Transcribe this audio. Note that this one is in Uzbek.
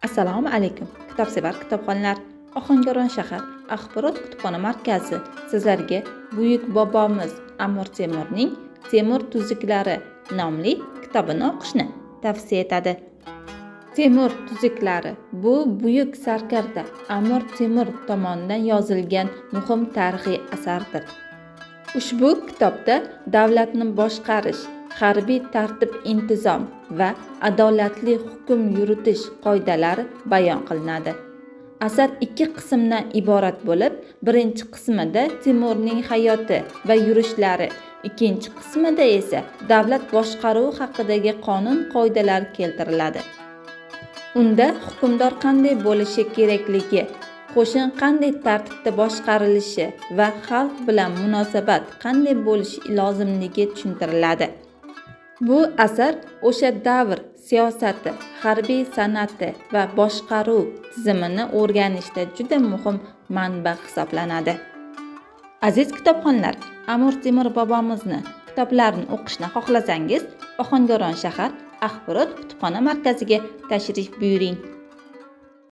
Assalomu alaykum, kitobsevar kitobxonlar. Ohangaron shahar axborot kutubxona markazi sizlarga buyuk bobomiz Amir Temurning "Temur tuzuklari" nomli kitobini o'qishni tavsiya etadi. "Temur tuzuklari" bu buyuk sarkarda Amir Temur tomonidan yozilgan muhim tarixiy asardir. Ushbu kitobda davlatni boshqarish, harbiy tartib intizom va adolatli hukm yuritish qoidalari bayon qilinadi. Asar ikki qismdan iborat bo'lib, birinchi qismida Temurning hayoti va yurishlari, ikkinchi qismida esa davlat boshqaruvi haqidagi qonun qoidalar keltiriladi. Unda hukmdor qanday bo'lishi kerakligi, qo'shin qanday tartibda boshqarilishi va xalq bilan munosabat qanday bo'lishi lozimligi tushuntiriladi. Bu asar o'sha davr siyosati, harbiy san'ati va boshqaruv tizimini o'rganishda juda muhim manba hisoblanadi. Aziz kitobxonlar, Amir Temur bobomizni kitoblarini o'qishni xohlasangiz, Ohangaron shahar axborot kutubxona markaziga tashrif buyuring.